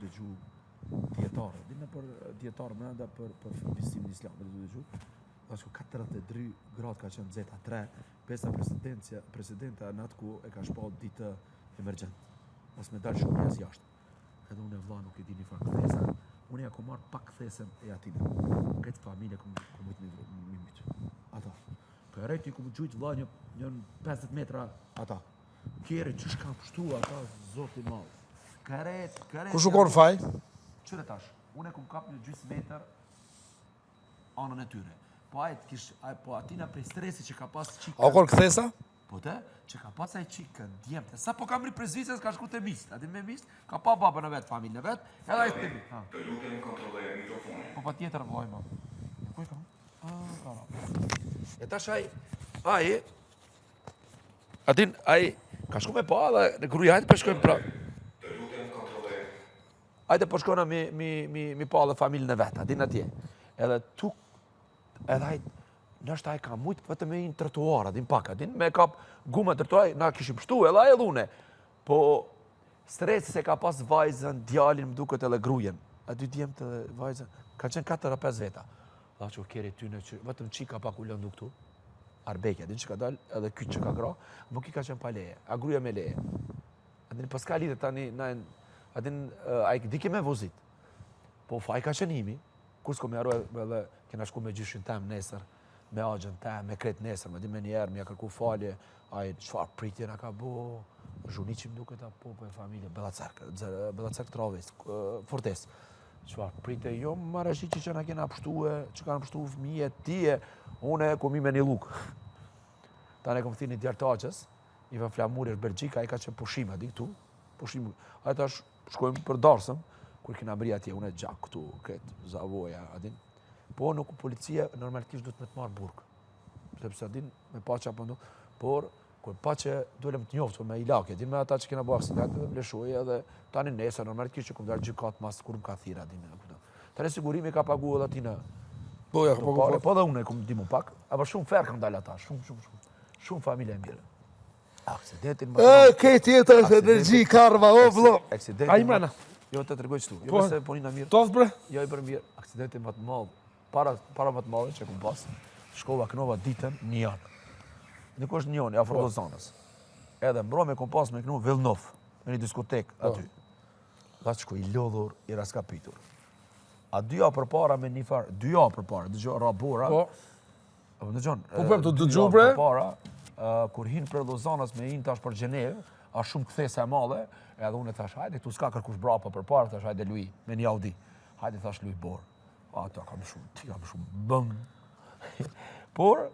dëgju dijetarë, din nëpër dijetarë mrenda për, për besimin islam, dhe tu dëgju, vllaçko 42 gradë ka qenë nxehta 3, pesa presidencia, presidenta në atë kohë e ka shpallë ditë emergjent, mos me dalë shumë njerëz jashtë. Edhe unë e vlla nuk e di një farë kthesa, unë ja kom marrë pak kthesën e atina. Këtë familje kom, kom mujtë me, me mytë. Ata. Krejt i kom gjujtë vlla një, një 50 metra ata. Kere qysh kam pshtu ata, zoti madh. Krejt, krejt. Kush u konë faj? Qyre tash, unë e kom kap një gjysë metër anën e tyre. Po ai kish, ai po atina prej stresi që ka pas çikën. A u konë kthesa? Po te, që ka pas ai çikën, djemtë. Sa po ka mri prej Zvicrës ka shku te miqt. Aty me miqt, ka pa babën e vet, familjen e vet, edhe ai te miqt. Të lutem kontrolloje mikrofonin. Po patjetër vllai më. Ku e kam? Ah, ka. E tash ai, ai A din, ai ka shku me pa dhe në gruja, hajde po shkojmë pra. Të lutem kontrolloje Hajde po shkojna mi, mi, mi, mi pa dhe familjen e vet, a din atje. Edhe tu, edhe ai, nështë ai ka mujt vetëm me hi në trotuar, a din pak, a din me kap guma në trotuar, na kishim pshtu edhe ai edhe une. Po, stresi se ka pas vajzën, djalin, më duket edhe grujen. A dy djemtë edhe vajzën, ka qenë 4 a 5 veta. Dha që keri ty në që, vetëm qika pak u lëndu këtu, Arbekja, din që ka dalë, edhe ky që ka gra, më ki ka qenë pa leje, a gruja me leje. A din, po s'ka lidhje tani, na, a din, ai dike me vozit. Po faj ka qenë imi, kur s'ko me harru edhe kena shku me gjyshin tem nesër, me axhën tem, me krejt nesër, me di me njerë, me ja kërku falje, ai çfarë pritje na ka bo, Zhuniqi më duket apo po e familje, Bellacerk, Bellacerk Travis, Fortes. Çfarë pritje, jo Marashi që na kena pshtue, që kanë pshtu fëmijë tije, unë e kom me një llugë. Tani kom thirr një djalë t'axhës, Ivan Flamuri është Belgjika, ai ka qenë pushim, a di këtu, pushim. Ai tash shkojmë për darsëm, kur kena mri atje, unë e gjak këtu, këtë, zavoja, a din. Po nuk policia normalisht duhet me të marrë burg. Sepse a din me pa çfarë po ndodh, por kur pa që dolëm të njoftur me ilake, din me ata që kena bo aksident dhe më lëshoi edhe tani nesër normalisht që kum dalë gjykat mas kur më ka thirr, a din. e kupton. Tani sigurimi ka pagu edhe atina Po, ja, ka pagu, pare, po. po edhe unë e kum dimu pak, apo shumë fer kanë dalë ata, shumë shumë shumë. Shumë familje e mirë. Aksidentin më E, krejt jeta është energji, karma, o, vlo. Aksidentin Ai mrena. Jo, të tregoj qëtu. Jo, Po. se po nina mirë. Tof, bre. Jo, i bërë mirë. Aksidentin më të madh, para, para më të madhe që kum pas, shkova knova ditën në Nyon. Nuk është Nyon, afër po. Lozanës. Edhe mbrome kum pas me knu Villeneuve, në një diskotek po. aty. Vllaçko i lodhur, i raskapitur. A dy javë përpara me një farë, dy javë përpara, dëgjo, ra bora, Po. Po më dëgjon. Po po të dëgju bre. Para, kur hin prej Lozanës me hin tash për Gjenevë, a shumë kthesa e madhe, edhe unë thash, hajde këtu s'ka kërkush brapa përpara, thash hajde luj me një Audi. Hajde thash luj bor. Ata kam shumë, ti kam shumë bëm. Por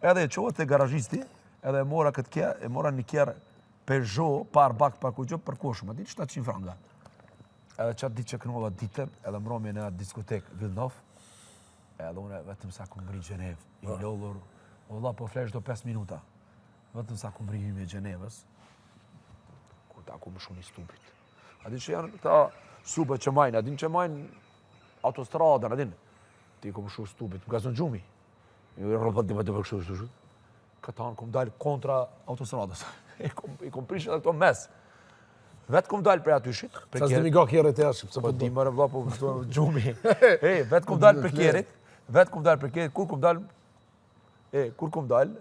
edhe e çova te garazhisti, edhe e mora këtë kerr, e mora një kerr Peugeot, pa bak pa kurgjë, për kushëm, a di 700 franga. Edhe qatë ditë që knova ditën, edhe mbromje në atë diskotek Villeneuve, Edhe unë vetëm sa kum mri Gjenevë, i po. lodhur, o vlla po flesh do 5 minuta. Vetëm sa kum mri hymje Gjenevës, kur ta kum mshu një stupit. A din që janë këta stupet që majnë, a din që majnë autostradën, a din? Ti kum mshu stupit, më ka zonë gjumi. Ju rrëpët një të kështu, kështu, kështu. Këta kum dalë kontra autostradës. I kum, i kum prishë edhe këto mes. Vetë kum dalë prej atyshit. Sa s'di mi ga kerrit e ashtë, pse po di more vlla, po më gjumi. E, vetë kum dalë prej kerrit, vetë kum dalë prej kerrit, kur kum dalë, e, kur kum dalë,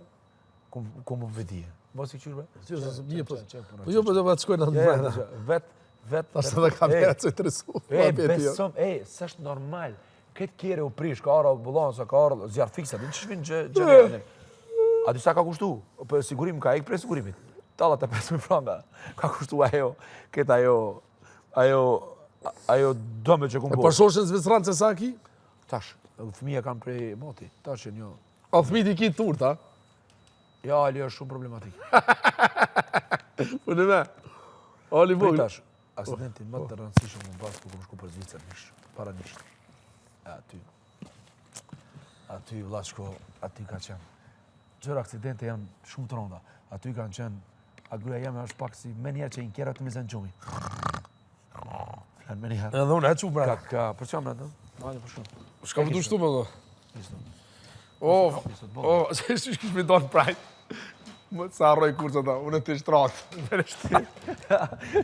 kum, kum më vëdije. Mos i qyrë, be? Qyrë, se s'bje, po. Po jo, po do të shkojnë në brenda. Vetë, vetë... Tash edhe kamera të interesu. E, besom, e, s'është normal. Këtë kerri u prish, ka ardhë ambulanca, ka ardhë zjarrfikësa, din që shvinë gjë, gjë, A di sa ka kushtu? Po sigurim ka ik prej sigurimit. 85.000 franga. Ka kushtu ajo, këtë ajo, ajo, ajo dëme që kum bo. E përshoshin Zvicran se sa ki? Tash, fëmija kanë prej moti, tash që një... A fëmijët i ki turta? Ja, Ali është shumë problematik. Po në me, Ali vogël. Tash, akcidentin më të rëndësishëm më pas, kur kom shku për Zvicër, nish, para nish. E aty, aty, vllaçko, aty ka qenë. Gjëra aksidente janë shumë të rënda. Aty kanë qenë, a gruaja jeme është pak si menjëherë që i nkera të mizën gjumi. Flan menjëherë. Edhe unë, e që brenda. Ka, ka, për që brenda? Hajde, për shumë. Shka më du shtu me dhe? O, o, se shë kishë mi donë prajt. Më sa harroj kur sa ta, unë të shtrat.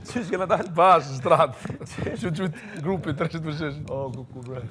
Qysh kena dalë? Bash, shtrat. Që qyt grupi të rëshit për shesh. O, ku ku bre.